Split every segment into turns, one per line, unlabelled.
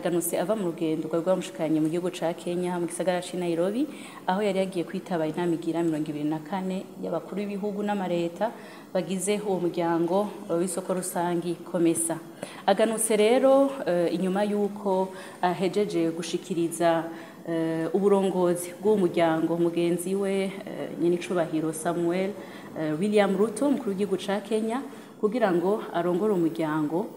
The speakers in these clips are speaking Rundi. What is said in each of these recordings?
Araganutse ava mu rugendo rwari rwamushikanye mu gihugu ca Kenya, mu gisagara c'i Nairobi, aho yari yagiye kwitaba inama igira 24 y'abakuru b'ibihugu n'amareta bagize uwo muryango w'isoko rusangi COMESA. Aganutse rero inyuma y'uko ahejeje gushikiriza uburongozi bw'uwo muryango mugenzi we nyenicubahiro Samuel William Ruto, umukuru w'igihugu ca Kenya, kugira ngo arongore umuryango.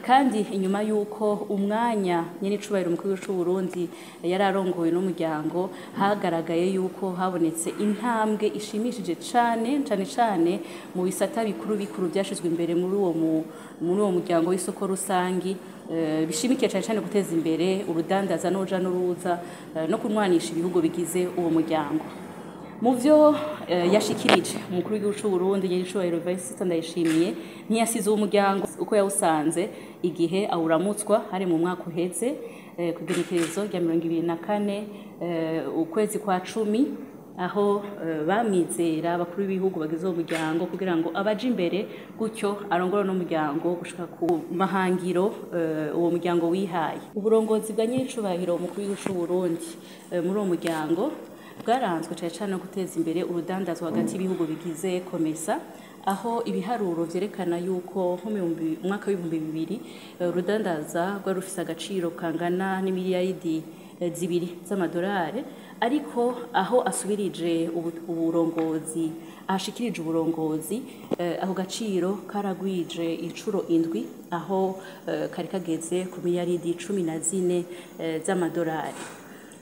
Kandi inyuma y'uko umwanya nyenicubahiro umukuru w'igihugu c'u Burundi yari arongoye n'umuryango, hagaragaye yuko habonetse intambwe ishimishije cane cane cane mu bisata bikuru bikuru vyashizwe imbere muri uwo muryango w'isoko rusangi, bishimikiye cane cane guteza imbere urudandaza n'uruja n'uruza no kunwanisha ibihugu bigize uwo muryango. Mu vyo yashikirije umukuru w'igihugu c'u Burundi nyenicubahiro Evariste Ndayishimiye, ntiyasize uwo muryango uko yawusanze igihe awuramutswa, hari mu mwaka uheze, ku igenekerezo rya 24 ukwezi kwa 10, aho bamwizera abakuru b'ibihugu bagize uwo muryango kugira ngo abaje imbere, gutyo arongore n'umuryango gushika ku mahangiro uwo muryango wihaye. Uburongozi bwa nyenicubahiro umukuru w'igihugu c'u Burundi muri uwo muryango bwaranzwe cane cane no guteza imbere urudandazwa hagati y'ibihugu bigize COMESA, aho ibiharuro vyerekana yuko nko mu mwaka w'2000 urudandaza rwari rufise agaciro kangana n'imiliyaridi 2 z'amadolari, ariko aho asubirije uburongozi, ahashikirije uburongozi, ako gaciro karagwije incuro 7, aho kari kageze ku miliyaridi 14 z'amadolari.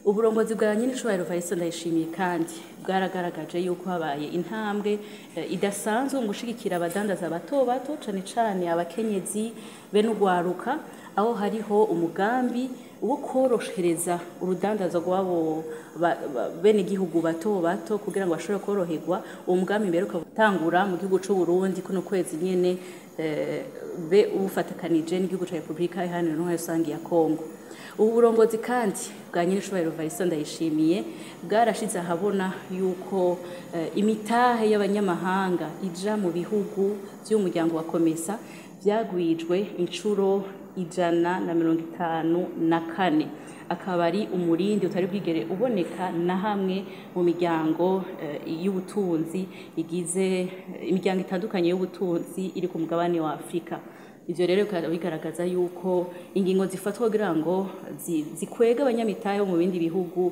Uburongozi bwa nyenicubahiro Evariste Ndayishimiye kandi bwaragaragaje yuko habaye intambwe idasanzwe mu gushigikira abadandaza bato bato, cane cane abakenyezi be n'ugwaruka, aho hariho umugambi wo korohereza urudandaza rw'abo bene gihugu bato bato kugira ngo bashobore koroherwa. Uwo mugambi mbere ukatangura mu gihugu c'u Burundi kuno kwezi nyene, be uwufatakanije n'igihugu ca Repubulika Iharanira Intwaro Rusangi ya Kongo. Ubu burongozi kandi bwa nyenicubahiro Evariste Ndayishimiye bwarashize ahabona yuko imitahe y'abanyamahanga ija mu bihugu vy'umuryango wa COMESA vyagwijwe incuro 154, akaba ari umurindi utari bwigere uboneka na hamwe mu miryango y'ubutunzi igize imiryango itandukanye y'ubutunzi iri ku mugabane wa Afrika. Ivyo rero bikaba bigaragaza yuko ingingo zifatwa kugira ngo zikwege abanyamitahe bo mu bindi bihugu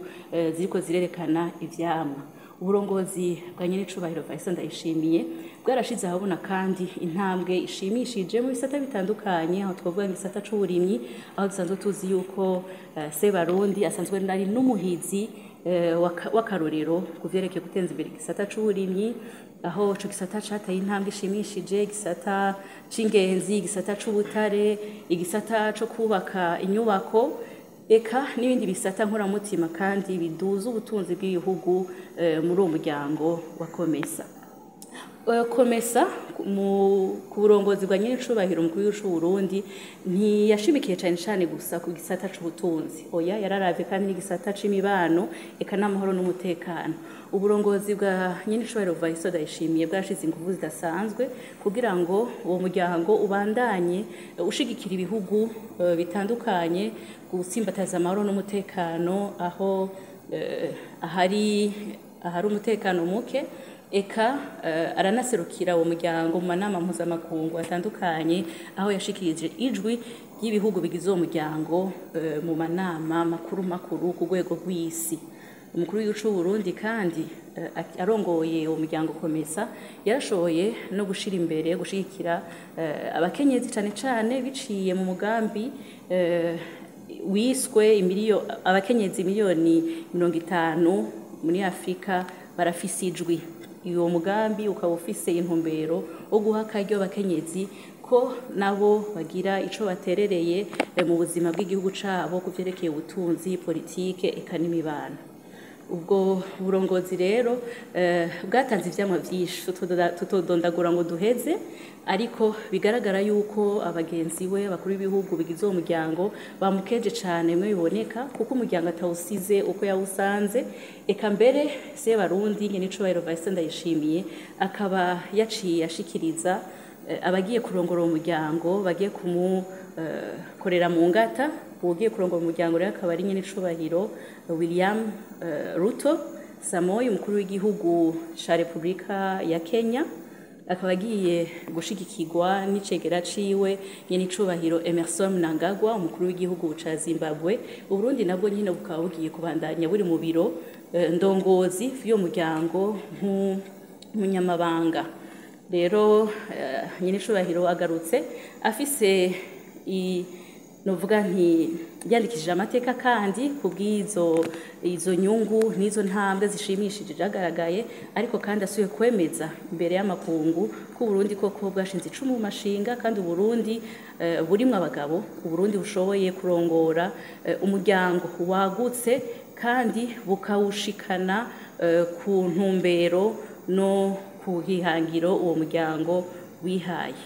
ziriko zirerekana ivyamwa. Uburongozi bwa nyenicubahiro Evariste Ndayishimiye bwarashize ahabona kandi intambwe ishimishije mu bisata bitandukanye, aho twavuga igisata c'uburimyi, aho dusanzwe tuzi yuko Sebarundi asanzwe ari n'umuhizi w'akarorero ku vyerekeye guteza imbere igisata c'uburimyi, aho ico gisata cateye intambwe ishimishije, igisata c'ingenzi, igisata c'ubutare, igisata co kubaka inyubako, eka n'ibindi bisata nkoramutima kandi biduza ubutunzi bw'ibihugu muri uwo muryango wa COMESA. COMESA ku burongozi bwa nyenicubahiro umukuru w'igihugu c'u Burundi ntiyashimikiye cane cane gusa ku gisata c'ubutunzi, oya, yararavye kandi n'igisata c'imibano eka n'amahoro n'umutekano. Uburongozi bwa nyenicubahiro Evariste Ndayishimiye bwarashize inguvu zidasanzwe kugira ngo uwo muryango ubandanye ushigikira ibihugu bitandukanye gutsimbataza amahoro n'umutekano aho ahari umutekano muke, eka aranaserukira uwo muryango mu manama mpuzamakungu atandukanye, aho yashikirije ijwi ry'ibihugu bigize uwo muryango mu manama makuru makuru ku rwego rw'isi. Umukuru w'igihugu c'u Burundi kandi arongoye uwo muryango COMESA yarashoboye no gushira imbere gushigikira abakenyezi, cane cane biciye mu mugambi wiswe abakenyezi miliyoni 50 muri Afrika barafise ijwi. Uwo mugambi ukaba ufise intumbero wo guha akaryo abakenyezi ko nabo bagira ico baterereye mu buzima bw'igihugu cabo ku vyerekeye ubutunzi, politike eka n'imibano. Ubwo burongozi rero bwatanze ivyamwa vyinshi tutodondagura ngo duheze, ariko bigaragara yuko abagenzi we abakuru b'ibihugu bigize uwo muryango bamukeje cane bimwe biboneka, kuko umuryango atawusize uko yawusanze. Eka mbere Sebarundi nyenicubahiro Evariste Ndayishimiye akaba yaciye ashikiriza abagiye kurongora uwo muryango, bagiye kumukorera mu ngata. Ugiye kurongora umuryango rero akaba ari nyen'icubahiro William Ruto Samoei, umukuru w'igihugu ca Repubulika ya Kenya, akaba agiye gushigikirwa n'icegera ciwe nyen'icubahiro Emerson Mnangagwa, umukuru w'igihugu ca Zimbabwe. Uburundi nabwo nyine bukaba bugiye kubandanya buri mu biro ndongozi vy'uwo muryango nk'umunyamabanga. Rero nyen'icubahiro agarutse afise novuga nti yandikishije amateka, kandi kubw'izo izo nyungu n'izo ntambwe zishimishije zagaragaye, ariko kandi asubiye kwemeza imbere y'amakungu ko Uburundi koko bwashinze icumu mu mashinga, kandi Uburundi burimwo abagabo, Uburundi bushoboye kurongora umuryango wagutse kandi bukawushikana ku ntumbero no ku hihangiro uwo muryango wihaye.